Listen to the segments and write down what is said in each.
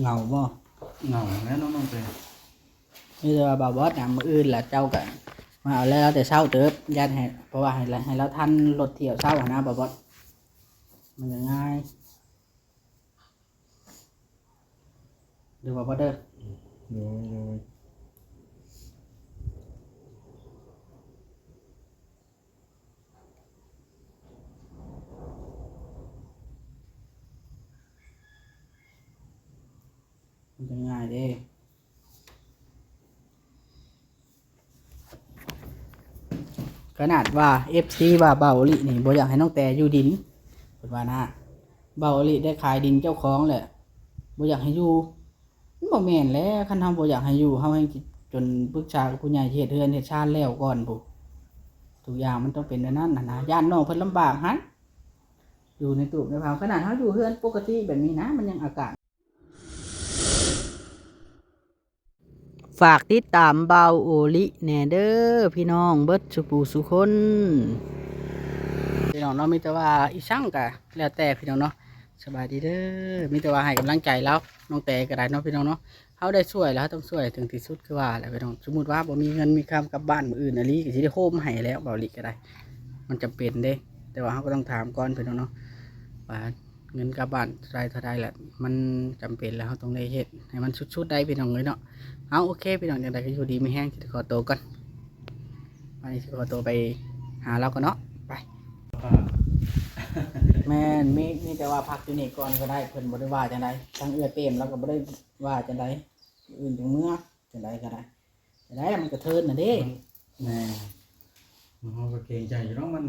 ເຫງົາບໍ່? ເຫງົາແລ້ວເນາະນ້ອງແຕ. ມີແຕ່ວ່າບ່າວບອດນະ ມື້ອື່ນລະເຈົ້າກະມາເອົາແລ້ວແຕ່ເຊົ້າເຕີບ ຢ້ານໃຫ້ ເພາະວ່າໃຫ້ລະ ໃຫ້ລາວທັນລົດທ່ຽວເຊົ້າຫັ້ນນະບ່າວບອດ ມັນຈະງ່າຍ ຫຼືວ່າບໍ່ເດີ? ໂດຍ ໂດຍ. ມັນຈະງ່າຍເດ້. ຂະໜາດວ່າເອັຟຊີວ່າບ່າວໂອລິນີ້ບໍ່ຢາກໃຫ້ນ້ອງແຕຢູ່ດິນ ເພິ່ນວ່ານະ. ບ່າວໂອລິໄດ້ຂາຍດິນເຈົ້າຂອງແລ້ວ ບໍ່ຢາກໃຫ້ຢູ່. ມັນບໍ່ແມ່ນແຫຼະ ຄັນເຮົາບໍ່ຢາກໃຫ້ຢູ່ ເຮົາແຮ່ງຊິຈົນປຶກສາກັບຜູ້ໃຫຍ່ຊິເຮັດເຮືອນເຮັດຊານແລ້ວກ່ອນພຸ້ນ. ທຸກຢ່າງມັນຕ້ອງເປັນແນວນັ້ນຫັ້ນນະ ຢ້ານນ້ອງເພິ່ນລຳບາກຫັ້ນ ຢູ່ໃນຕູບໃນພາວ. ຂະໜາດເຮົາຢູ່ເຮືອນປົກກະຕິແບບນີ້ນະ ມັນຍັງອາກາດ. ຝາກຕິດຕາມບ່າວໂອລິແດ່ເດີພີ່ນ້ອງເບິດສູ່ຜູ້ສູ່ຄົນ. ພີ່ນ້ອງເນາະ ມີແຕ່ວ່າອີ່ສັງກະແລ້ວແຕ່ພີ່ນ້ອງເນາະ. ສະບາຍດີເດີ ມີແຕ່ວ່າໃຫ້ກຳລັງໃຈລາວ ນ້ອງແຕກໍໄດ້ເນາະພີ່ນ້ອງເນາະ. ເຮົາໄດ້ຊ່ວຍແລ້ວ ເຮົາຕ້ອງຊ່ວຍເຖິງທີ່ສຸດ ຄືວ່າແຫຼະພີ່ນ້ອງ. ສົມມຸດວ່າບໍ່ມີເງິນມີຄຳກັບບ້ານມື້ອື່ນ ອາລີກໍຊິໄດ້ໂຮມໃຫ້ແລ້ວ ບ່າວອາລີກໍໄດ້ ມັນຈຳເປັນເດ້. ແຕ່ວ່າເຮົາກໍຕ້ອງຖາມກ່ອນພີ່ນ້ອງເນາະ ວ່າເງິນກັບບ້ານເທົ່າໃດເທົ່າໃດແຫຼະ ມັນຈຳເປັນແລ້ວ ເຮົາຕ້ອງໄດ້ເຮັດໃຫ້ມັນສຸດໆໄດ໋ພີ່ນ້ອງເອີຍເນາະ. ເອົາ ໂອເຄພີ່ນ້ອງ ຈັ່ງໃດກໍຢູ່ດີມີແຮງ ຊິຂໍໂຕກ່ອນ. ອັນນີ້ຊິຂໍໂຕໄປຫາລາວກ່ອນເນາະ ໄປ. ແມ່ນ ມີ ມີແຕ່ວ່າພັກຢູ່ນີ້ກ່ອນກໍໄດ້ ເພິ່ນບໍ່ໄດ້ວ່າຈັ່ງໃດ. ທາງເອື້ອຍເປມລາວກໍບໍ່ໄດ້ວ່າຈັ່ງໃດ ມື້ອື່ນຈັ່ງເມືອ ຈັ່ງໃດກໍໄດ້. ຈັ່ງໃດມັນກະເທີນນະເດ້. ແມ່ນ ເຮົາກໍເກງໃຈຢູ່ດອກ ມັນ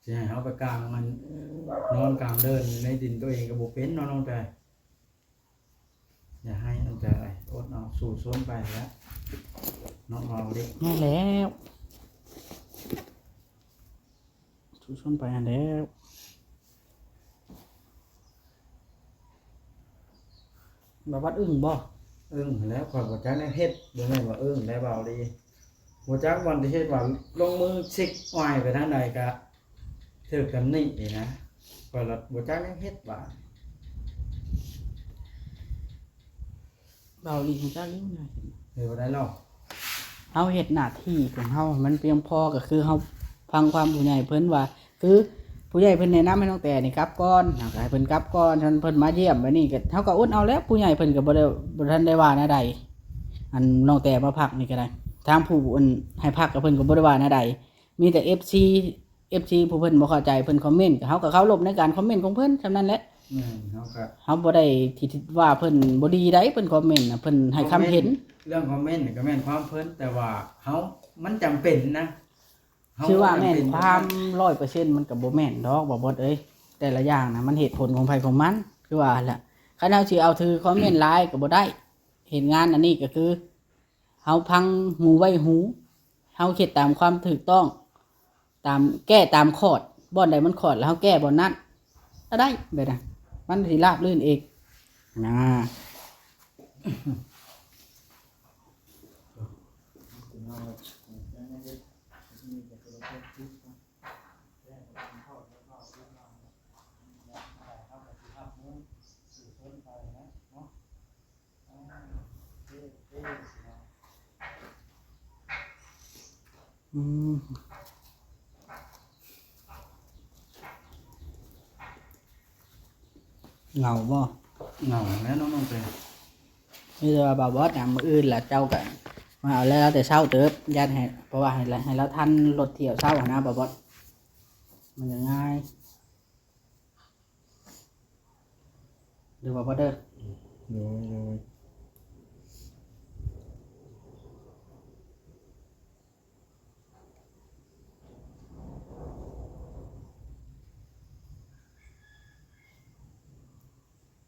ຊິໃຫ້ເຮົາໄປກາງ ມັນນອນກາງເດີ່ນໃນດິນຕົວເອງກໍບໍ່ເປັນເນາະນ້ອງແຕ. ຢ່າໃຫ້ນ້ອງແຕ ອົດເອົາ ສູ້ຊົນໄປແຫຼະເນາະ ເວົ້າເດ້. ແມ່ນແລ້ວ ສູ້ຊົນໄປຫັ້ນແຫຼະ. ບ່າວບອດອຶ້ງບໍ່? ອຶ້ງແລ້ວ ຂ້ອຍບໍ່ຈັກແນວເຮັດ ບໍ່ແມ່ນວ່າອຶ້ງໄດ໋ ເວົ້າດີ. ບໍ່ຈັກບ່ອນຊິເຮັດ ວ່າລົງມືຊິກອວຍໄປທາງໃດກະຖືກຕຳໜິນີ້ນະ. ຂ້ອຍລະບໍ່ຈັກແນວເຮັດບາດ. ເວົ້າອີ່ຫຍັງຈັກຢູ່ນະ ເຮັດບໍ່ໄດ້ລອກ. ເຮົາເຮັດໜ້າທີ່ຂອງເຮົາໃຫ້ມັນພຽງພໍ ກໍຄືເຮົາຟັງຄວາມຜູ້ໃຫຍ່ເພິ່ນວ່າ ຄືຜູ້ໃຫຍ່ເພິ່ນແນະນຳໃຫ້ນ້ອງແຕນີ້ກັບກ່ອນ ເຮົາກໍໃຫ້ເພິ່ນກັບກ່ອນ. ຄັນເພິ່ນມາຢ້ຽມບາດນີ້ກໍ ເຮົາກໍອົດເອົາແລ້ວ ຜູ້ໃຫຍ່ເພິ່ນກໍບໍ່ໄດ້ ບໍ່ທັນໄດ້ວ່າແນວໃດ. ອັນນ້ອງແຕມາພັກນີ້ກໍໄດ້ ທາງຜູ້ອັນໃຫ້ພັກກັບເພິ່ນກໍບໍ່ໄດ້ວ່າແນວໃດ. ມີແຕ່ເອັຟຊີ ເອັຟຊີຜູ້ເພິ່ນບໍ່ເຂົ້າໃຈ ເພິ່ນຄອມເມັນ ເຮົາກໍເຄົາລົບໃນການຄອມເມັນຂອງເພິ່ນ ສ່ຳນັ້ນແຫຼະ. ແມ່ນ ເຮົາກໍ ເຮົາບໍ່ໄດ້ທີ່ ທີ່ວ່າເພິ່ນບໍ່ດີໃດ ເພິ່ນຄອມເມັນນະ ເພິ່ນໃຫ້ຄຳເຫັນ. ເລື່ອງຄອມເມັນນີ້ກໍແມ່ນຄວາມເພິ່ນ ແຕ່ວ່າເຮົາ ມັນຈຳເປັນນະ. ເຮົາ ຖືວ່າແມ່ນ ຈຳເປັນ ຄວາມຮ້ອຍເປີເຊັນ ມັນກໍບໍ່ແມ່ນດອກ ບ່າວບອດເອີຍ. ແຕ່ລະຢ່າງນະ ມັນເຫດຜົນຂອງໃຜຂອງມັນ ຄືວ່າຫັ້ນແຫຼະ. ຄັນເຮົາຊິເອົາຖືຄອມເມັນຫຼາຍກໍບໍ່ໄດ້. ເຮັດງານອັນນີ້ກໍຄື ເຮົາຟັງຫູໄວ້ຫູ ເຮົາເຮັດຕາມຄວາມຖືກຕ້ອງ ຕາມ ແກ້ຕາມຂອດ ບ່ອນໃດມັນຂອດແລ້ວເຮົາແກ້ບ່ອນນັ້ນກໍໄດ້. ແບບນັ້ນມັນຊິລາບລື່ນເອງນະ. ອືມ ເຫງົາບໍ່? ເຫງົາແລ້ວເນາະນ້ອງແຕ. ມີແຕ່ວ່າບ່າວບອດນະ ມື້ອື່ນລະເຈົ້າກະມາເອົາແລ້ວແຕ່ເຊົ້າເຕີບ ຢ້ານໃຫ້ ເພາະວ່າໃຫ້ລະ ໃຫ້ລາວທັນລົດທ່ຽວເຊົ້າຫັ້ນນະ ບ່າວບອດ ມັນຈະງ່າຍ. ຫຼືວ່າບໍ່ເດີ? ໂດຍ ໂດຍ.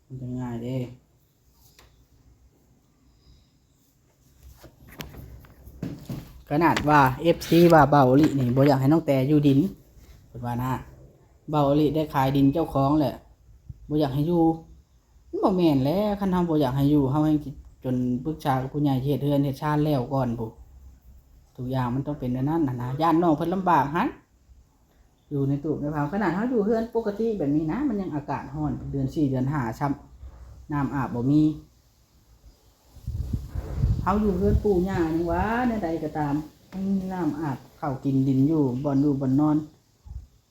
ມັນຈະງ່າຍເດ້. ຂະໜາດວ່າເອັຟຊີວ່າບ່າວໂອລິນີ້ບໍ່ຢາກໃຫ້ນ້ອງແຕຢູ່ດິນ ເພິ່ນວ່ານະ. ບ່າວໂອລິໄດ້ຂາຍດິນເຈົ້າຂອງແລ້ວ ບໍ່ຢາກໃຫ້ຢູ່. ມັນບໍ່ແມ່ນແຫຼະ ຄັນເຮົາບໍ່ຢາກໃຫ້ຢູ່ ເຮົາແຮ່ງຊິຈົນປຶກສາກັບຜູ້ໃຫຍ່ຊິເຮັດເຮືອນເຮັດຊານແລ້ວກ່ອນພຸ້ນ. ທຸກຢ່າງມັນຕ້ອງເປັນແນວນັ້ນຫັ້ນນະ ຢ້ານນ້ອງເພິ່ນລຳບາກຫັ້ນ. ຢູ່ໃນຕູບໃນພາວ ຂະໜາດເຮົາຢູ່ເຮືອນປົກກະຕິແບບນີ້ນະ ມັນຍັງອາກາດຮ້ອນ ເດືອນສີ່ເດືອນຫ້າຊ້ຳ ນ້ຳອາບບໍ່ມີ. ເຮົາຢູ່ເຮືອນປູ່ຍ່າຍັງວ່າແນວໃດກໍຕາມ ຍັງມີນ້ຳອາບເຂົ້າກິນດິນຢູ່ ບ່ອນຢູ່ບ່ອນນອນ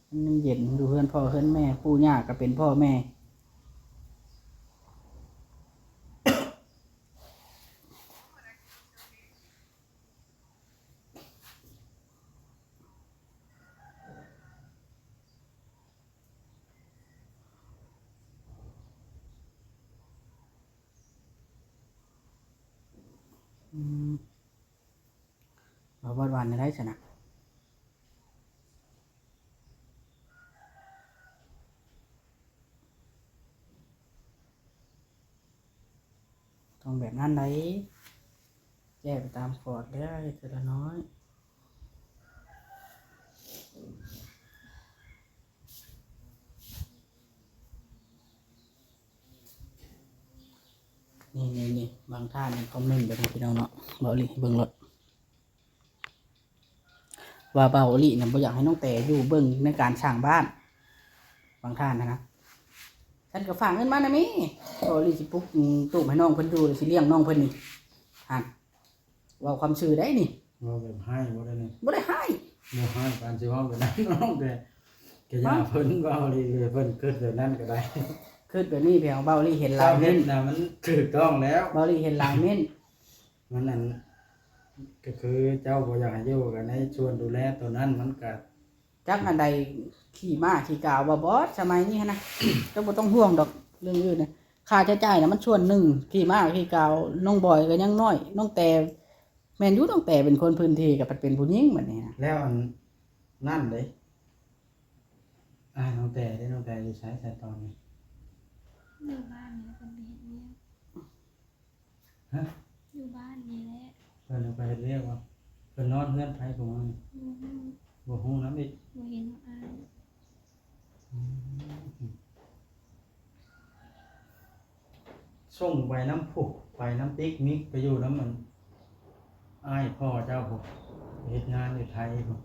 ມັນຍັງເຢັນ ຢູ່ເຮືອນພໍ່ເຮືອນແມ່ ປູ່ຍ່າກໍເປັນພໍ່ແມ່. ອືມ ເວົ້າບອດວ່າແນວໃດຊັ້ນນະ? ຕ້ອງແບບນັ້ນໃດ໋ ແກ້ໄປຕາມຂອດເດີ ເຮັດເທື່ອລະນ້ອຍ. ນີ້ໆໆ ບາງທ່ານນີ້ຄອມເມັນແບບນີ້ ພີ່ນ້ອງເນາະ ເວົ້າອີ່ຫຼີໃຫ້ເບິ່ງໂລດ ວ່າເບົາອີ່ຫຼີນະ ບໍ່ຢາກໃຫ້ນ້ອງແຕຢູ່ເບິ່ງໃນການສ້າງບ້ານ ບາງທ່ານນະນະ. ຊັ້ນກໍຝາກເງິນມານຳແມ່ ເບົາອີ່ຫຼີຊິປຸກຕູບໃຫ້ນ້ອງເພິ່ນຢູ່ ແລ້ວຊິລ້ຽງນ້ອງເພິ່ນນີ້ ຫັ້ນ ເວົ້າຄວາມຊື່ໄດ໋ນີ້. ເວົ້າແບບຮ້າຍບໍ່ໄດ້ນີ້ ບໍ່ໄດ້ຮ້າຍ ບໍ່ຮ້າຍປານຊິເວົ້າແບບນັ້ນນ້ອງ ແຕ່ກໍຢ່າເພິ່ນເວົ້າອີ່ຫຼີເລີຍ ເພິ່ນຄິດແບບນັ້ນກໍໄດ້ ຄິດແບບນີ້ ແບບເບົາອີ່ຫຼີເຫັນຫຼາຍເມັ້ນນະ ມັນຖືກຕ້ອງແລ້ວ ເບົາອີ່ຫຼີເຫັນຫຼາຍເມັ້ນ. ມັນອັນ ກໍຄືເຈົ້າບໍ່ຢາກໃຫ້ຢູ່ກັນໃນສ່ວນດູແລຕົວນັ້ນ ມັນກະຈັກອັນໃດ ຂີ້ມ້າຂີ້ກາວບໍ່ບອດ ສະໄໝນີ້ຫັ້ນນະ ເຈົ້າບໍ່ຕ້ອງຫ່ວງດອກເລື່ອງອື່ນນະ ຄ່າໃຊ້ຈ່າຍນະມັນສ່ວນໜຶ່ງ ຂີ້ມ້າຂີ້ກາວ ນ້ອງບອຍກໍຍັງນ້ອຍ ນ້ອງແຕ ແມ່ນຢູ່ ນ້ອງແຕເປັນຄົນພື້ນທີ່ ກໍພັດເປັນຜູ້ຍິງບັດນີ້ນະ. ແລ້ວອັນນັ້ນເດ້ ອ້າຍນ້ອງແຕເດ້ ນ້ອງແຕຢູ່ໃສ ໃສຕອນນີ້? ຢູ່ບ້ານນີ້ແຫຼະ ເພິ່ນໄປເຮັດວຽກ. ຮະ? ຢູ່ບ້ານນີ້ແຫຼະ. ເພິ່ນໄປເຮັດວຽກບໍ່? ເພິ່ນນອນເຮືອນໃຜຜູ້ມື້ນີ້? ບໍ່ຮູ້ ບໍ່ຮູ້ນຳອີກ ບໍ່ເຫັນວ່າອ້າຍ. ອືມ ສົ່ງໄປນຳຜູ້ ໄປນຳປິກມິກ ໄປຢູ່ນຳອັນ ອ້າຍພໍ່ເຈົ້າພຸ້ນ ເຮັດງານຢູ່ໄທພຸ້ນ.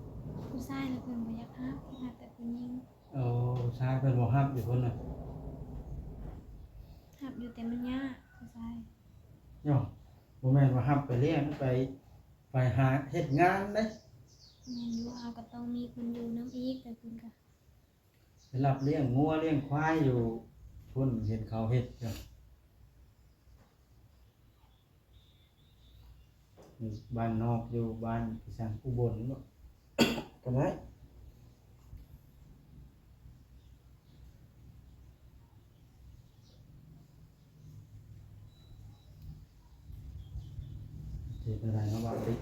ຜູ້ຊາຍລະເພິ່ນບໍ່ຢາກຮັບ ຮັບແຕ່ຜູ້ຍິງ. ໂອ້ ຜູ້ຊາຍເພິ່ນບໍ່ຮັບຢູ່ພຸ້ນນະ. ຮັບຢູ່ ແຕ່ມັນຍາກຜູ້ຊາຍ. ໂຍ ບໍ່ແມ່ນວ່າຮັບໄປລ້ຽງ ໄປ ໄປຫາເຮັດງານເດ້. ແມ່ນຢູ່ ເຮົາກໍຕ້ອງມີຄົນຢູ່ນຳອີກ ແຕ່ເພິ່ນກໍ ໄປຮັບລ້ຽງງົວລ້ຽງຄວາຍຢູ່ພຸ້ນ ເຫັນເຂົາເຮັດຢູ່ ຢູ່ບ້ານນອກ ຢູ່ບ້ານອີ່ສັງ ອຸບົນບໍ ກໍໄດ້. ເຮັດແນວໃດເນາະ ເວົ້າດີ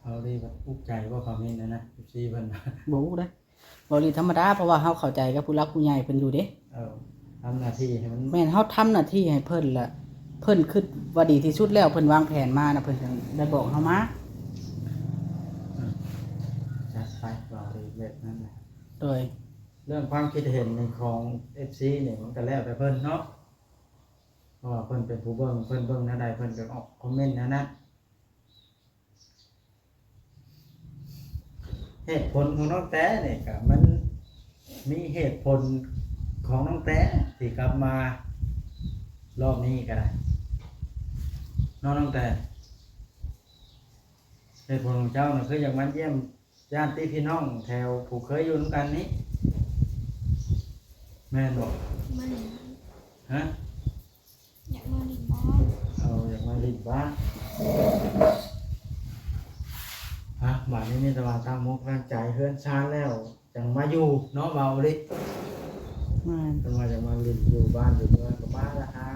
ເວົ້າດີ ອຸກໃຈບໍ່ ຄອມເມັນນະ ເອັຟຊີເພິ່ນ? ບໍ່ອຸກເດ້. ເວົ້າເລື່ອງທຳມະດາ ເພາະວ່າເຮົາເຂົ້າໃຈກັບຜູ້ຫຼັກຜູ້ໃຫຍ່ເພິ່ນຢູ່ເດ້. ເອີ ທຳໜ້າທີ່ໃຫ້ມັນ ແມ່ນ ເຮົາທຳໜ້າທີ່ໃຫ້ເພິ່ນ ແລະ ເພິ່ນຄິດວ່າດີທີ່ສຸດແລ້ວ ເພິ່ນວາງແຜນມານະ ເພິ່ນຈັ່ງໄດ້ບອກເຮົາມາ. ອືມ ຈັດໄປ ເວົ້າໄດ້ແບບນັ້ນແຫຼະ. ໂດຍ ເລື່ອງຄວາມຄິດເຫັນຂອງເອັຟຊີນີ້ ມັນກໍແລ້ວແຕ່ເພິ່ນເນາະ ເພາະວ່າເພິ່ນເປັນຜູ້ເບິ່ງ ເພິ່ນເບິ່ງແນວໃດ ເພິ່ນກໍອອກຄອມເມັນແນວນັ້ນ. ເຫດຜົນຂອງນ້ອງແຕນີ້ກະ ມັນມີເຫດຜົນຂອງນ້ອງແຕທີ່ກັບມາລອບນີ້ກະໄດ້ເນາະ ນ້ອງແຕ. ເຫດຜົນຂອງເຈົ້ານະ ຄືຢາກມາຢ້ຽມຍາດຕິພີ່ນ້ອງແຖວຜູ້ເຄີຍຢູ່ນຳກັນນີ້ ແມ່ນບໍ່? ແມ່ນ. ຮະ? ຢາກມາຫຼິ້ນບ້ານ. ເອົາ ຢາກມາຫຼິ້ນບ້ານ. ຮະ ບາດນີ້ມີແຕ່ວ່າຕັ້ງມົກຕັ້ງໃຈເຮືອນຊານແລ້ວ ຈັ່ງມາຢູ່ເນາະ ເວົ້າອີ່ຫຼີ. ແມ່ນ. ເພິ່ນວ່າຢາກມາຫຼິ້ນຢູ່ບ້ານຢູ່ເມືອງ ກໍມາລະ ຫາ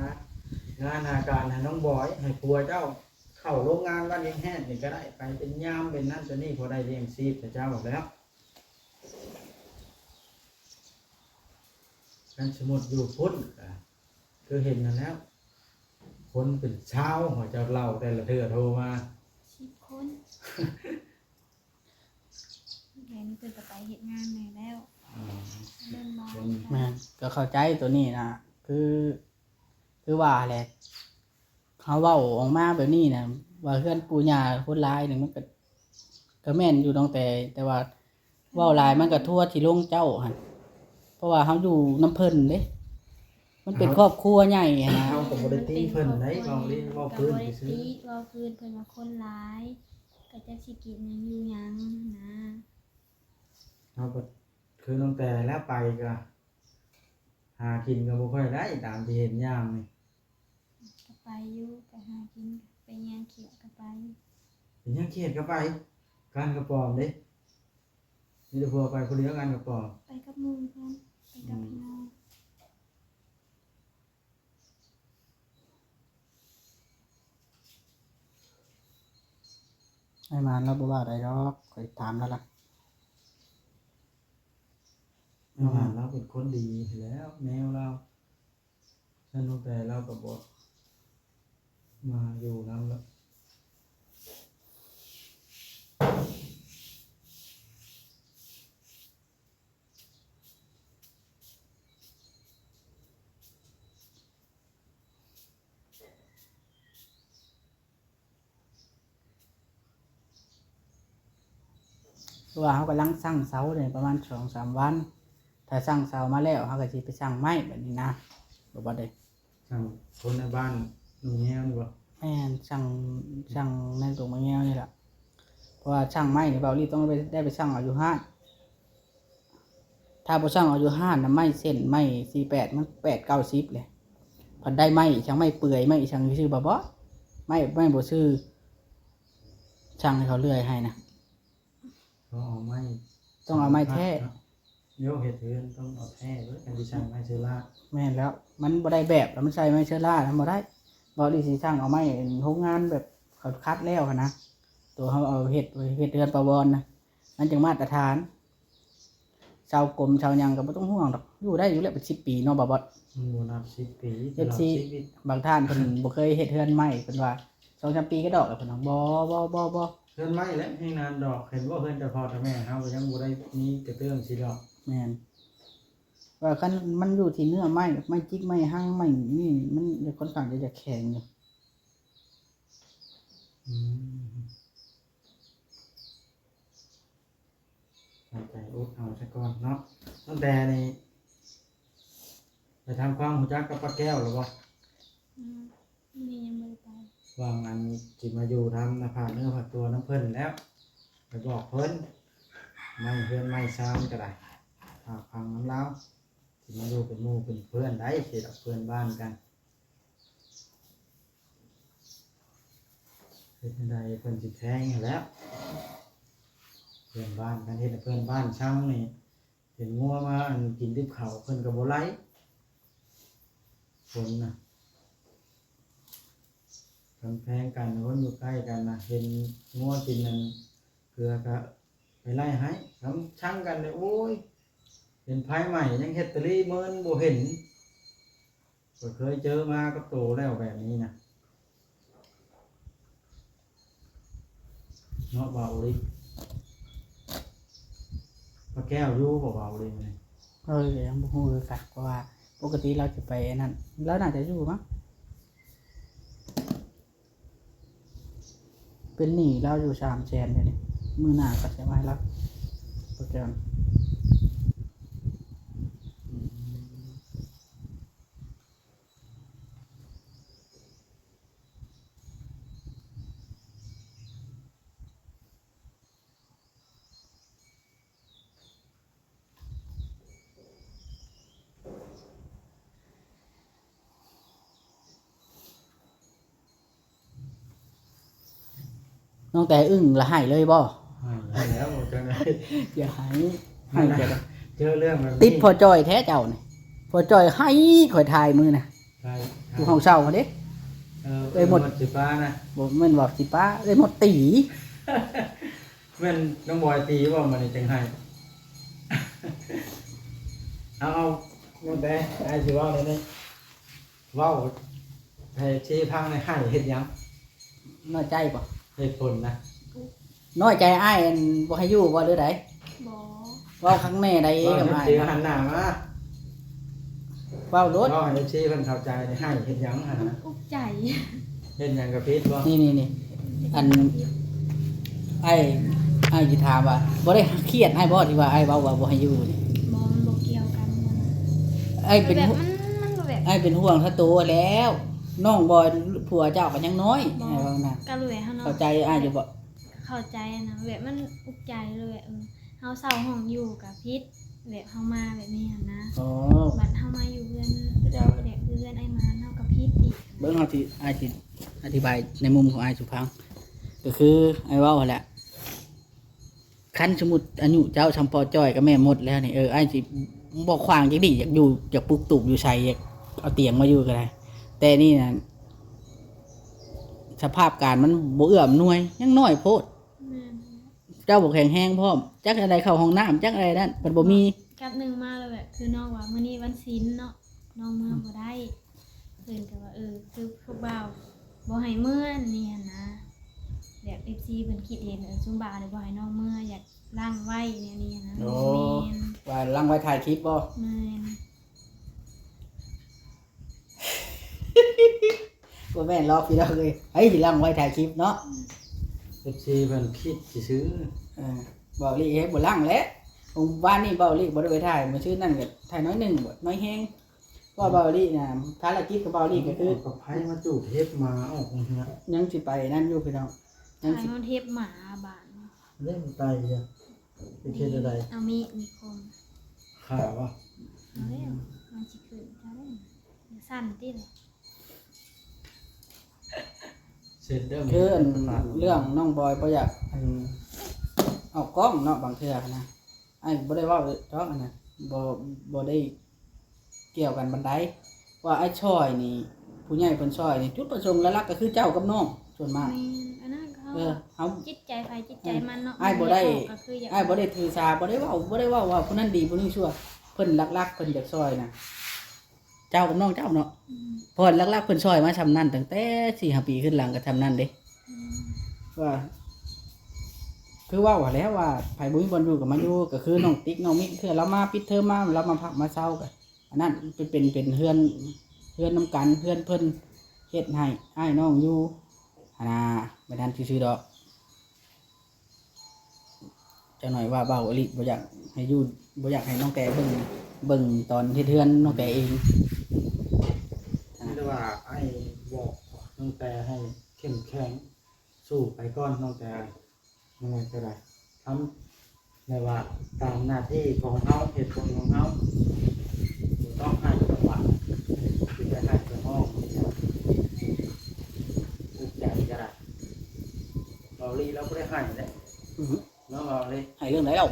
ງານຫາການໃຫ້ນ້ອງບອຍ ໃຫ້ຜົວເຈົ້າເຂົ້າໂຮງງານບ້ານວຽງແຮດນີ້ກໍໄດ້ ໄປເປັນຍາມເປັນນັ້ນເປັນນີ້ ພໍໄດ້ລ້ຽງຊີບໃຫ້ເຈົ້າແລ້ວ. ຄັນສົມມຸດຢູ່ພຸ້ນກະຄືເຫັນຫັ້ນແຫຼ້ວ ຄົນເປັນຊາວ ເຈົ້າເລົ່າແຕ່ລະເທື່ອໂທມາ ສິບຄົນ. ແມ່ນ ເພິ່ນກໍໄປເຮັດງານແດ່ແລ້ວ. ອືມ ເລີ່ມມາ ສິບຄົນ. ແມ່ນ ກໍເຂົ້າໃຈໂຕນີ້ນະ ຄື ຄືວ່າແຫຼະ ເຮົາເວົ້າອອກມາແບບນີ້ນະ ວ່າເຮືອນປູ່ຍ່າຄົນຫຼາຍນີ້ ມັນກໍ ກໍແມ່ນຢູ່ນ້ອງແຕ ແຕ່ວ່າເວົ້າຫຼາຍມັນກໍທົວທີ່ລົງເຈົ້າຫັ້ນ ເພາະວ່າເຮົາຢູ່ນຳເພິ່ນເດ້. ມັນເປັນຄອບຄົວໃຫຍ່ຫັ້ນນະ ເຮົາກໍບໍ່ໄດ້ຕິເພິ່ນໃດ໋ ເວົ້າຫຼິ້ນເວົ້າພື້ນຊື່ໆ ເວົ້າພື້ນ ເພິ່ນວ່າຄົນຫຼາຍ ກໍຈັກຊິກິນຫຍັງຢູ່ຫຍັງຫັ້ນນະ. ເຮົາກໍຄືນ້ອງແຕ່ແລ້ວໄປກໍຫາກິນກໍບໍ່ຄ່ອຍໄດ້ ຕາມທີ່ເຫັນຢ່າງນີ້. ກໍໄປຢູ່ ໄປຫາກິນ ໄປແຍ່ງຂຽດກໍໄປ. ໄປແຍ່ງຂຽດກໍໄປ? ການກະປອມເດ້? ມີແຕ່ຜົວໄປຜູ້ດຽວ ການກະປອມ? ໄປກັບໝູ່ເພິ່ນ ໄປກັບ ອືມ ພີ່ນ້ອງ. ອ້າຍມານລາວບໍ່ວ່າໃດດອກ ຂ້ອຍຖາມລາວລະ. ອ້າຍມານລາວເປັນຄົນດີແລ້ວ ແນວລາວ. ຊັ້ນນ້ອງແຕ່ລາວກໍບໍ່ມາຢູ່ນຳລະ. ເພາະວ່າເຮົາກຳລັງສ້າງເສົາໄດ້ປະມານສອງສາມວັນ ຖ້າສ້າງເສົາມາແລ້ວ ເຮົາກໍຊິໄປສ້າງໄມ້ບາດນີ້ນະ ບໍ່ບອດເດ້. ສ້າງຄົນໃນບ້ານໜູແງວນີ້ບໍ່? ແມ່ນ ສ້າງ ສ້າງໃນຕົວໜູແງວນີ້ລະ ເພາະວ່າສ້າງໄມ້ນີ້ ເບົາລີຕ້ອງໄປ ໄດ້ໄປສ້າງເອົາຢູ່ຮ້ານ. ຖ້າບໍ່ສັ່ງເອົາຢູ່ຮ້ານນະ ໄມ້ເສັ້ນ ໄມ້ສີ່ແປດ ມັນແປດເກົ້າສິບເລີຍ ພັດໄດ້ໄມ້ອີ່ຫຍັງ ໄມ້ເປື່ອຍ ໄມ້ອີ່ຫຍັງຊື່ບໍ່ ບໍ່ ໄມ້ ໄມ້ບໍ່ຊື່ ສັ່ງໃຫ້ເຂົາເລື່ອຍໃຫ້ນະ ຕ້ອງເອົາໄມ້ ຕ້ອງເອົາໄມ້ແທ້. ໂຍ ເຮັດເຮືອນຕ້ອງເອົາແທ້ເດີ້ ຄັນຊິໃຊ້ໄມ້ເຊື້ອລາ. ແມ່ນແລ້ວ ມັນບໍ່ໄດ້ແບບ ແລ້ວມັນໃຊ້ໄມ້ເຊື້ອລານຳບໍ່ໄດ້. ບໍ່ ຫຼືຊິສັ່ງເອົາໄມ້ໂຮງງານແບບເຂົາຄັດແລ້ວຫັ້ນນະ ໂຕເຮົາເອົາເຮັດ ເຮັດເຮືອນປະວອນນະ ມັນຈັ່ງມາດຕະຖານ. ເສົາກົມເສົາຫຍັງກໍບໍ່ຕ້ອງຫ່ວງດອກ ຢູ່ໄດ້ຢູ່ແລ້ວເປັນສິບປີເນາະ ບ່າວບອດ. ມັນບໍ່ນັບສິບປີ ເອັຟຊີ ຕະຫຼອດຊີວິດ. ບາງທ່ານເພິ່ນບໍ່ເຄີຍເຮັດເຮືອນໄມ້ ເພິ່ນວ່າສອງສາມປີກໍດອກແລ້ວ ເພິ່ນວ່າ ບໍ່ ບໍ່ ບໍ່ ບໍ່ ເຮືອນໄມ້ແຫຼະແຮງນານດອກ ເຫັນບໍ່ ເຮືອນເຈົ້າພໍ່ເຈົ້າແມ່ເຮົາກໍຍັງບໍ່ໄດ້ມີກະເບື້ອງຊິດອກ. ແມ່ນ ວ່າຄັນມັນຢູ່ທີ່ເນື້ອໄມ້ ໄມ້ຈິກ ໄມ້ຮັງ ໄມ້ນີ້ ມັນຂ້ອນຂ້າງຈະ ຈະແຂງຢູ່. ອືມ ເອົາໃຈອົດເອົາຊະກ່ອນເນາະ. ຕັ້ງແຕ່ນີ້ໄປທຳຄວາມຮູ້ຈັກກັບປ້າແກ້ວແລ້ວບໍ່? ອືມ ນີ້ຍັງບໍ່ໄດ້ໄປ. ຫວ່າງອັນຊິມາຢູ່ທຳນະ ຝາກເນື້ອຝາກຕົວນຳເພິ່ນແລ້ວ ໄປບອກເພິ່ນ ໄມ້ເຮືອນໄມ້ຊານກໍໄດ້ ຝາກຝັງນຳລາວ ຊິມາຢູ່ເປັນໝູ່ເປັນເພື່ອນໄດ້ ຊິດອກເພື່ອນບ້ານກັນ. ເຮັດແນວໃດເພິ່ນຊິແພງຫັ້ນແຫຼະ ເພື່ອນບ້ານ ຄັນເຮັດໃຫ້ເພື່ອນບ້ານຊັງນີ້ ເຫັນງົວມາອັນກິນດິບເຂົ້າເພິ່ນກໍບໍ່ໄລ່ ຄົນນະ ກຳແພງກັນ ຄົນຢູ່ໃກ້ກັນນະ ເຫັນງົວກິນອັນເກືອກະໄປໄລ່ໃຫ້ ຄຳຊັງກັນນີ້ ໂອ້ຍ ເຫັນໄຟໄໝ້ຍັງເຮັດຕະລີເມີນບໍ່ເຫັນ. ຂ້ອຍເຄີຍເຈີມາກັບໂຕແລ້ວແບບນີ້ນະ ເນາະ ບ່າວໂອລິ. ປ້າແກ້ວຢູ່ບໍ່ ບ່າວໂອລິ? ເອີ ກໍຍັງບໍ່ຮູ້ຄືກັນ ເພາະວ່າປົກກະຕິລາວຈະໄປອັນນັ້ນ ລາວໜ້າຈະຢູ່ມັ້ງ. ເປັນໜີ້ລາວຢູ່ສາມແສນເດ ມື້ໜ້າກໍຊິເອົາໃຫ້ລາວ ໂປຣແກຣມ. ນ້ອງແຕ່ອຶ້ງລະໄຫ້ເລີຍບໍ່? ໄຫ້ແລ້ວ ຈັ່ງໃດ? ຢ່າໄຫ້ ໄຫ້ກໍໄດ້ ເຈີເລື່ອງແບບນີ້ ຕິດພໍ່ຈ້ອຍແທ້ເຈົ້ານີ້ ພໍ່ຈ້ອຍໄຫ້ຂ້ອຍຖ່າຍມື້ນະ ໃຊ່ ຢູ່ຫ້ອງເຊົ່າຫັ້ນເດ້. ເອີ ເອີ ເອື້ອຍມົດຊິປານະ ບໍ່ແມ່ນວ່າຊິປາ ເອື້ອຍມົດຕີ. ແມ່ນນ້ອງບອຍຕີບໍ່ ມັນຈັ່ງໄຫ້? ເອົາ ເອົາ ນ້ອງແຕ່ ອ້າຍຊິເວົ້າແນວນີ້ ເວົ້າໃຫ້ເອັຟຊີຟັງແດ່ ໄຫ້ເຮັດຫຍັງ? ນ້ອຍໃຈບໍ່? ເຫດຜົນນະ? ນ້ອຍໃຈອ້າຍ ອັນ ບໍ່ໃຫ້ຢູ່ບໍ່ ຫຼືໃດ? ບໍ່. ເວົ້າຄັກແນ່ໃດ ເວົ້າ ກັບອ້າຍ ເອັຟຊີ ຫັນໜ້າມາ ເວົ້າໂລດ ເວົ້າໃຫ້ເອັຟຊີເພິ່ນເຂົ້າໃຈ ໄຫ້ເຮັດຫຍັງຫັ້ນນະ? ອຸກໃຈ. ເຮັດຫຍັງກໍຜິດບໍ່? ນີ້ໆໆ ອັນ ອ້າຍ ອ້າຍຊິຖາມວ່າ ບໍ່ໄດ້ຄຽດອ້າຍບໍ່ ທີ່ວ່າອ້າຍເວົ້າວ່າບໍ່ໃຫ້ຢູ່ນີ້? ບໍ່ ມັນບໍ່ກ່ຽວກັນ. ອ້າຍເປັນ ແບບມັນ ມັນແບບ ອ້າຍເປັນຫ່ວງເຂົາໂຕແລ້ວ ນ້ອງບອຍ ຜົວເຈົ້າກໍຍັງນ້ອຍ ອ້າຍວ່ານະ. ກໍເລີຍເຮົາເນາະ ເຂົ້າໃຈອ້າຍຢູ່ບໍ່? ເຂົ້າໃຈນະ ແບບມັນອຸກໃຈເລີຍ ເອີ ເຮົາເຊົ່າຫ້ອງຢູ່ກໍຜິດ ແບບເຮົາມາແບບນີ້ຫັ້ນນະ. ອໍ ບັດເຮົາມາຢູ່ເຮືອນ ເຈົ້າ ແບບເຮືອນອ້າຍມານ ເຮົາກໍຜິດອີກ. ເບິ່ງ ເຮົາຊິ ອ້າຍຊິອະທິບາຍໃນມຸມຂອງອ້າຍສູ່ຟັງ ກໍຄືອ້າຍເວົ້າຫັ້ນແຫຼະ ຄັນສົມມຸດອາຍຸເຈົ້າສ່ຳພໍ່ຈ້ອຍກັບແມ່ມົດແລ້ວນີ້ ເອີ ອ້າຍຊິບໍ່ຂວາງຈັກດີ້ ຢາກຢູ່ ຢາກປຸກຕູບຢູ່ໃສ ຢາກເອົາຕຽງມາຢູ່ກໍໄດ້ ແຕ່ນີ້ນະ ສະພາບການມັນບໍ່ເອື້ອອຳນວຍ ຍັງນ້ອຍໂພດ. ແມ່ນ ເຈົ້າບໍ່ແຂງແຮງພ້ອມ ຈັກອັນໃດເຂົ້າຫ້ອງນ້ຳ ຈັກອັນໃດນັ້ນ ມັນບໍ່ມີ. ກັບໜຶ່ງມາແລ້ວແບບ ຄືນ້ອງວ່າມື້ນີ້ວັນສິນເນາະ ນ້ອງເມືອ ອືມ ບໍ່ໄດ້ ເພິ່ນກໍວ່າ ເອີ ຄືພວກບ່າວບໍ່ໃຫ້ເມືອນີ້ຫັ້ນນະ ແບບເອັຟຊີເພິ່ນຄິດເຫັນ ເອີ ຊຸມບ່າວນີ້ບໍ່ໃຫ້ນ້ອງເມືອ ຢາກລ້າງໄວ້ແນວນີ້ຫັ້ນນະ. ໂອ້ ແມ່ນ ວ່າລ້າງໄວ້ຖ່າຍຄລິບບໍ່? ແມ່ນ. ບໍ່ແມ່ນຫຼອກພີ່ນ້ອງເອີຍ ໃຜຊິຫຼັ່ງໄວ້ຖ່າຍຄລິບເນາະ ເອັຟຊີເພິ່ນຄິດຊື່ໆ. ເອີ ເບົາຫຼີເຮັດບໍ່ຫຼັ່ງແຫຼະ ວານນີ້ເບົາຫຼີບໍ່ໄດ້ໄປຖ່າຍ ມື້ຊືນນັ້ນກໍຖ່າຍໜ້ອຍໜຶ່ງ ໜ້ອຍແຮງ ເພາະວ່າເບົາຫຼີນະ ພາລະກິດຂອງເບົາຫຼີກໍຄື ເອົາກັບໃຜມາຈູດເຫັບໝາອອກເຮືອນ ຍັງຊິໄປນັ້ນຢູ່ພີ່ນ້ອງ ຍັງຊິ ຖ່າຍຮອດເຫັບໝາບາດນີ້ ເດ້ ມັນໄຕຢູ່ ໄປເຮັດແນວໃດ? ເອົາມີດ ມີຄົມ ຂ້າບໍ່? ເອົາແລ້ວ ມັນຊິຂຶ້ນ ເອົາແລ້ວ ສັ່ນຕິລະ. ເຊັດເດີ ຄືອັນເລື່ອງນ້ອງບອຍບໍ່ຢາກ ອັນ ອອກກ້ອງເນາະ ບາງເທື່ອນະ ອ້າຍບໍ່ໄດ້ເວົ້າດອກ ອັນນັ້ນ ບໍ່ ບໍ່ໄດ້ກ່ຽວກັນປານໃດ ວ່າອ້າຍຊ່ອຍນີ້ ຜູ້ໃຫຍ່ເພິ່ນຊ່ອຍນີ້ ຈຸດປະສົງຫຼັກໆກໍຄືເຈົ້າກັບນ້ອງ ສ່ວນມາກ. ແມ່ນ ອັນນັ້ນເຮົາ ເອີ ເຮົາ ຈິດໃຈໃຜຈິດໃຈມັນເນາະ ເອີ ອ້າຍບໍ່ໄດ້ ມັນຢາກອອກກໍຄືຢາກອອກ ອ້າຍບໍ່ໄດ້ຖືສາ ບໍ່ໄດ້ເວົ້າ ບໍ່ໄດ້ເວົ້າວ່າຜູ້ນັ້ນດີຜູ້ນີ້ຊົ່ວ ເພິ່ນຫຼັກໆເພິ່ນຢາກຊ່ອຍນະ ເຈົ້າກັບນ້ອງເຈົ້າເນາະ. ອືມ ເພາະວ່າຫຼັກໆເພິ່ນຊ່ອຍມາຊ່ຳນັ້ນ ຕັ້ງແຕ່ສີ່ຫ້າປີຂຶ້ນຫຼັງກໍຊ່ຳນັ້ນເດ້. ອືມ ວ່າ ຄືເວົ້າຫັ້ນແຫຼະວ່າ ໃຜບໍ່ມີບ່ອນຢູ່ກໍມາຢູ່ ກໍຄືນ້ອງຕິກນ້ອງມິກ ເທື່ອລາວມາປິດເທີມມາ ລາວມາພັກມາເຊົາ ກໍອັນນັ້ນເປັນ ເປັນ ເປັນເຮືອນ ເຮືອນນຳກັນ ເຮືອນເພິ່ນເຮັດໃຫ້ອ້າຍນ້ອງຢູ່ຫັ້ນນາ ແບບນັ້ນຊື່ໆດອກ. ຈັກໜ້ອຍວ່າເບົາອີ່ຫຼີ ບໍ່ຢາກໃຫ້ຢູ່ ບໍ່ຢາກໃຫ້ນ້ອງແຕເບິ່ງ ເບິ່ງຕອນເຮັດເຮືອນນ້ອງແຕເອງ. ມີແຕ່ວ່າອ້າຍບອກນ້ອງແຕໃຫ້ເຂັ້ມແຂງ ສູ້ໄປກ່ອນ ນ້ອງແຕ ຍັງໄງກໍໄດ້ ທຳ ແຕ່ວ່າຕາມໜ້າທີ່ຂອງເຮົາ ເຫດຜົນຂອງເຮົາ ບໍ່ຕ້ອງໃຫ້ກັບວ່າ ຊິໄປໃຫ້ໄປຮ້ອງ ທຸກໃຈກໍໄດ້. ເບົາຫຼີລາວບໍ່ໄດ້ໃຫ້ເດ້ ອືຮຶ ເນາະ ເບົາຫຼີ ໃຫ້ເລື່ອງໃດເລົ່າ?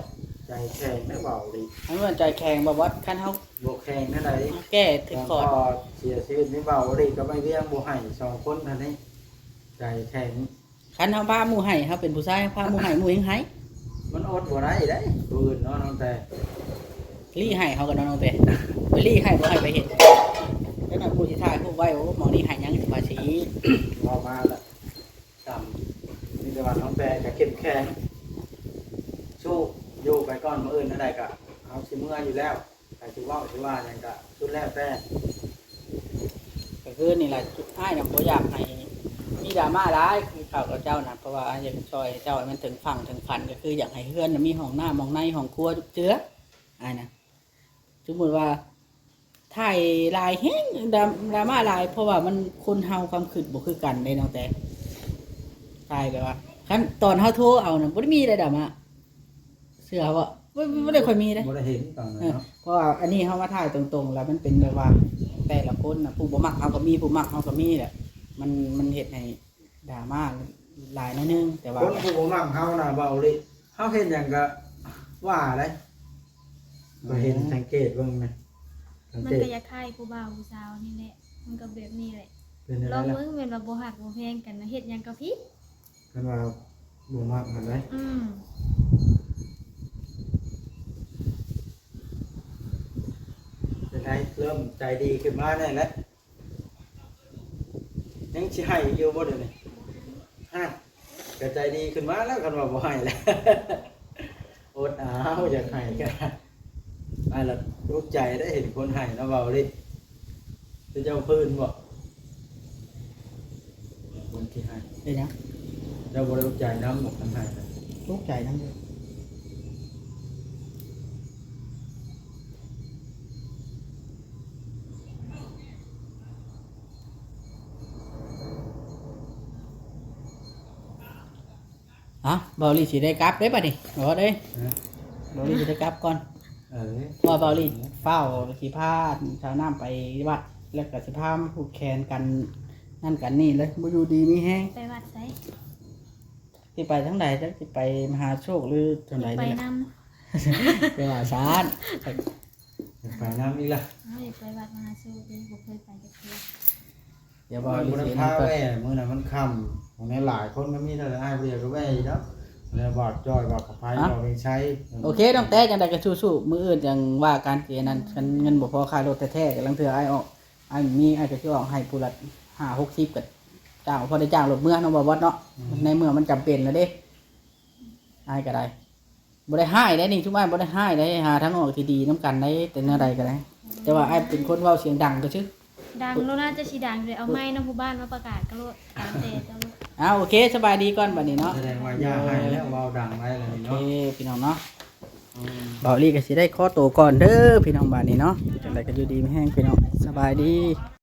ໃຈແຂງເດ້ເບົາຫຼີ ອັນວ່າໃຈແຂງບໍ່ບອດ ຄັນເຮົາບໍ່ແຂງແນວໃດ ແກ້ຖືກຄອດ ເສຍຊີວິດນີ້ ເບົາຫຼີກັບອ້າຍວຽງບໍ່ໃຫ້ສອງຄົນຫັ້ນນີ້ ໃຈແຂງ. ຄັນເຮົາພາໝູ່ໃຫ້ ເຮົາເປັນຜູ້ຊາຍ ພາໝູ່ໃຫ້ ໝູ່ແຮ່ງໃຫ້ ມັນອົດບໍ່ໄດ້ເດ້ ຜູ້ອື່ນເນາະ ນ້ອງແຕ ລີ້ໃຫ້ເຮົາກໍເນາະ ນ້ອງແຕ ໄປລີ້ໃຫ້ ບໍ່ໃຫ້ໄປເຮັດ ແລ້ວນະ ຜູ້ຊິຖ່າຍຮູບໄວ້ ໂອ້ ໝໍນີ້ໃຫ້ຫຍັງ ຊິວ່າຊິ ເວົ້າມາລະ ຕຳ ມີແຕ່ວ່ານ້ອງແຕກໍເຂັ້ມແຂງ ສູ້ຢູ່ໄປກ່ອນ ມື້ອື່ນອັນໃດກໍເຮົາຊິເມືອຢູ່ແລ້ວ ໃຜຊິເວົ້າຊິວ່າຫຍັງກະສຸດແລ້ວແຕ່ ກໍຄືນີ້ແຫຼະ ອ້າຍນະບໍ່ຢາກໃຫ້ມີດຣາມາຫຼາຍຄືເຂົາກັບເຈົ້ານະ ເພາະວ່າອ້າຍຢາກຊ່ອຍເຈົ້າໃຫ້ມັນເຖິງຝັ່ງເຖິງຝັນ ກໍຄືຢາກໃຫ້ເຮືອນນະມີຫ້ອງນ້ຳຫ້ອງໃນຫ້ອງຄົວເຈື່ອ ອ້າຍນະ ສົມມຸດວ່າຖ່າຍຫຼາຍແຮງ ດຣາ ດຣາມາຫຼາຍ ເພາະວ່າມັນ ຄົນເຮົາຄວາມຄິດບໍ່ຄືກັນເດ້ນ້ອງແຕ ຖ່າຍແບບວ່າ ຄັນຕອນເຮົາໂທເອົານະ ບໍ່ໄດ້ມີເດ້ດຣາມາ. ເຊື່ອບໍ່? ບໍ່ ບໍ່ ບໍ່ໄດ້ຄ່ອຍມີເດ້ ບໍ່ໄດ້ເຫັນຕອນນັ້ນເນາະ ເອີ ເພາະວ່າອັນນີ້ເຮົາມາຖ່າຍຕົງໆ ແລ້ວມັນເປັນແບບວ່າ ແຕ່ລະຄົນນະ ຜູ້ບໍ່ມັກເຮົາກໍມີ ຜູ້ມັກເຮົາກໍມີແຫຼະ ມັນ ມັນເຮັດໃຫ້ດຣາມາຫຼາຍໜ້ອຍໜຶ່ງ ແຕ່ວ່າຄົນຜູ້ບໍ່ມັກເຮົານະ ເວົ້າເລີຍ ເຮົາເຮັດຫຍັງກໍວ່າໄດ໋ ກໍເຫັນ ອືມ ສັງເກດເບິ່ງນະ ສັງເກດ ມັນກໍຢາກຄ້າຍຜູ້ບ່າວຜູ້ສາວນີ້ແຫຼະ ມັນກໍແບບນີ້ແຫຼະ ເປັນຈັ່ງໃດລະ ລອງເບິ່ງ ແມ່ນວ່າບໍ່ຮັກບໍ່ແພງກັນນະ ເຮັດຫຍັງກໍຜິດ. ເພິ່ນວ່າບໍ່ມັກຫັ້ນໃດ໋ ອືມ ເປັນໃດ ເລີ່ມໃຈດີຂຶ້ນມາແດ່ແລ້ວ ຍັງຊິໃຫ້ຢູ່ບໍ່ດຽວນີ້? ຮະ ກໍໃຈດີຂຶ້ນມາແລ້ວ ຄັນວ່າບໍ່ໃຫ້ແລ້ວ ອົດເອົາ ຢາກໃຫ້ກໍ ອ້າຍລະທຸກໃຈໄດ້ເຫັນຄົນໃຫ້ນະ ເວົ້າເລີຍ ຄືເຈົ້າພື້ນບໍ່? ຄົນທີ່ໃຫ້ ເປັນຫຍັງ? ເຈົ້າບໍ່ໄດ້ທຸກໃຈນຳບໍ່ ຄັນໃຫ້ນະ? ທຸກໃຈນຳຢູ່. ເອົ້າ ເບົາຫຼີຊິໄດ້ກັບເດ້ບັດນີ້ ເອົາເດ້ ຮະ ເບົາຫຼີຊິໄດ້ກັບກ່ອນ ເອີ ເພາະວ່າເບົາຫຼີຟ້າວຊິພາສາວນ້ຳໄປວັດ ແລ້ວກໍຊິພາຜູກແຂນກັນ ນັ້ນກັນນີ້ເລີຍ ບໍ່ຢູ່ດີມີແຮງ ໄປວັດໃສ ຊິໄປທາງໃດ ຈັກຊິໄປມະຫາໂຊກ ຫຼືທາງໃດ ໄປນຳ ຄືວ່າຊັ້ນ ຢາກໄປນຳອີກລະ ເຮົາຢາກໄປວັດມະຫາໂຊກເດ້ ບໍ່ເຄີຍໄປຈັກເທື່ອ ດຽວເບົາຫຼີຊິພາແວ່ ມື້ນັ້ນມັນຄ່ຳ ຂອງແນວຫຼາຍຄົນກໍມີເທົ່າໃດ ອ້າຍຜູ້ດຽວກໍແວ່ຢູ່ດອກ ແລ້ວບອກຈ້ອຍ ບອກຂະໄພ ບອກເວງໄຊ ໂອເຄ ນ້ອງແຕ້ ຈັ່ງໃດກໍສູ້ໆ ມື້ອື່ນຈັ່ງວ່າກັນ ຊິອັນນັ້ນ ຄັນເງິນບໍ່ພໍຄ່າລົດແທ້ໆ ກຳລັງເທື່ອອ້າຍອອກ ອ້າຍມີ ອ້າຍກໍຊິອອກໃຫ້ຜູ້ລະຫ້າຫົກສິບ ກໍຈ້າງ ພໍໄດ້ຈ້າງລົດເມືອເນາະ ບໍ່ບອດເນາະ ໃນເມື່ອມັນຈຳເປັນແລ້ວເດ້ ອ້າຍກໍໄດ້ ບໍ່ໄດ້ຮ້າຍໃດນີ້ ຊຸມອ້າຍບໍ່ໄດ້ຮ້າຍໃດ ຫາທາງອອກທີ່ດີນຳກັນໄດ້ ແຕ່ແນວໃດກໍໄດ້ ແຕ່ວ່າອ້າຍເປັນຄົນເວົ້າສຽງດັງຊື່ໆ ດັງໂລດນະ ຈະຊິດັງເລີຍ ເອົາໄມນຳຜູ້ບ້ານມາປະກາດກໍໂລດ ຕາມແຕ່ເຈົ້າໂລດ ອ້າວ ໂອເຄ ສະບາຍດີກ່ອນບັດນີ້ເນາະ ສະແດງວ່າຢ່າໃຫ້ແລ້ວ ເວົ້າດັງໄວ້ແລ້ວນີ້ເນາະ ໂອເຄ ພີ່ນ້ອງເນາະ ອືມ ເບົາຫຼີກໍຊິໄດ້ຂໍໂຕກ່ອນເດີພີ່ນ້ອງ ບາດນີ້ເນາະ ຈັ່ງໃດກໍຢູ່ດີມີແຮງພີ່ນ້ອງ ສະບາຍດີ.